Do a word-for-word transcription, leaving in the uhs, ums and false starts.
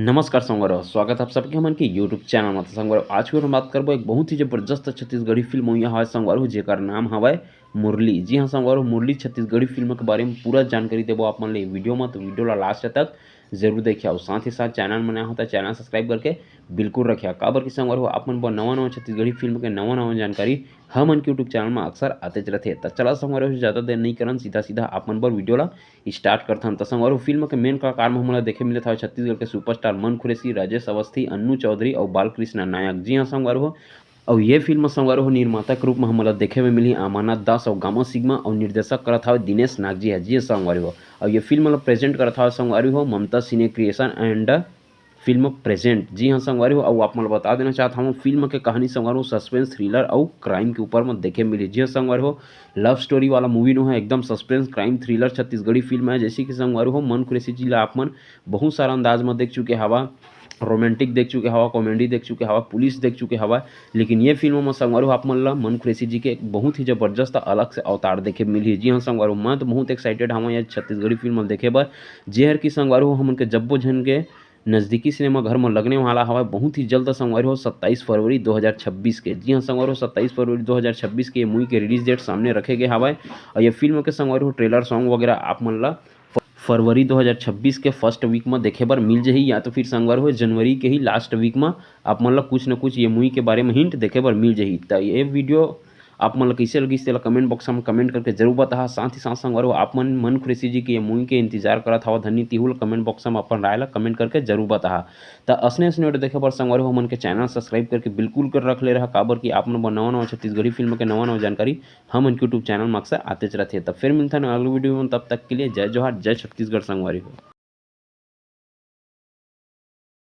नमस्कार संगवारी हो, स्वागत आप सबके हमन के YouTube चैनल में। तो संगवारी हो, आज के हम बात करबो एक बहुत ही जबरदस्त छत्तीसगढ़ी फिल्म हुई हवय संगवारी हो, जेकर नाम हवय मुरली। जी हाँ संगवारी हो, मुरली छत्तीसगढ़ी फिल्म के बारे में पूरा जानकारी देबो आप मन ले वीडियो में। तो वीडियो ला लास्ट तक जरूर देखिए और साथ ही साथ चैनल में नया हो तो चैनल सब्सक्राइब करके बिल्कुल रखिए, काबर कि संगवारी हो आप मन बर नवा नवा छत्तीसगढ़ी फिल्म के नवा नवा जानकारी हमन के YouTube चैनल में अक्सर आतेच रथे। तो चला संगवारी हो, ज़्यादा देर नहीं करन, सीधा सीधा आप मन बर वीडियो ला स्टार्ट करथन। त संगवारी हो, फिल्म के मेन कलाकार में हमन ला देखे मिलत हवय छत्तीसगढ़ के सुपरस्टार मन कुरैशी, राजेश अवस्थी, अन्नू चौधरी अउ बालकृष्णा नायक। जी हाँ संगवारी हो, अउ ये फिल्म संगवारी हो निर्माता के रूप में हमन ला देखे में मिली अमरनाथ दास अउ गामा सिग्मा, अउ निर्देशक करत हवय दिनेश नागजी ह। जी हाँ संगवारी हो, अउ ये फिल्म ला प्रेजेंट करत हवय संगवारी हो ममता सिने क्रिएशन एंड फिल्म प्रेजेंट। जी हाँ संगवारी हो, अउ आप मन ल बता देना चाहत हूँ, फिल्म के कहानी संगवारी हो सस्पेंस थ्रिलर अउ क्राइम के ऊपर में देखे मिली। जी हाँ संगवारी हो, लव स्टोरी वाला मूवी नो है, एकदम suspense crime thriller Chhattisgarhi film है। जैसे कि संगवारी हो मन कुरैशी जी ला आप मन बहुत सारा अंदाज में देख चुके हवा, रोमांटिक देख चुके हवा, कॉमेडी देख चुके हवा, पुलिस देख चुके हवा, लेकिन ये फिल्म में संगवारी हो आप मन ला मन कुरैशी जी के एक बहुत ही जबरदस्त अलग से अवतार देखे मिली। जी हाँ संगवारी हो, मैं तो बहुत एक्साइटेड हवा ये छत्तीसगढ़ी फिल्म देखे बर, जेहर की संगवारी हो हमन के जब्बो झन के नजदीकी सिनेमा घर में लगने वाला हवय बहुत ही जल्द संगवारी हो सत्ताईस फरवरी दो हज़ार छब्बीस के। जी हाँ संगवारी हो, सत्ताईस फरवरी दो हज़ार छब्बीस के ये मूवी के रिलीज डेट सामने रखे गए हवय और ये फिल्म के संगवारी हो ट्रेलर सॉन्ग वगैरह आप मन ला फ-, फरवरी दो हज़ार छब्बीस के फर्स्ट वीक में देखे बर मिल जाही, या तो फिर संगवारी हो जनवरी के ही लास्ट वीक में आप मन ला कुछ न कुछ ये मूवी के बारे में हिंट देखे बर मिल जाही। त ये वीडियो आप मन ला कइसे लगिस तेला कमेंट बॉक्स में कमेंट करके जरूर बताहा। साथ ही साथ संगवारी हो आप मन मन कुरैशी जी के ये मूवी के इंतजार करत हवा धनी तिहुल कमेंट बॉक्स में अपन राय ला कमेंट करके जरूर बताहा। त असने असने वीडियो देखे बर संगवारी हो हमन के चैनल सब्सक्राइब करके बिल्कुल कर रख ले रहा, काबर कि आप मन बर नवा नवा छत्तीसगढ़ी फिल्म के नवा नवा जानकारी हमन के YouTube चैनल में अक्सर आतेच रहथे। त फिर मिलथन अगले वीडियो में, तब तक के लिए जय जोहार, जय छत्तीसगढ़ संगवारी हो।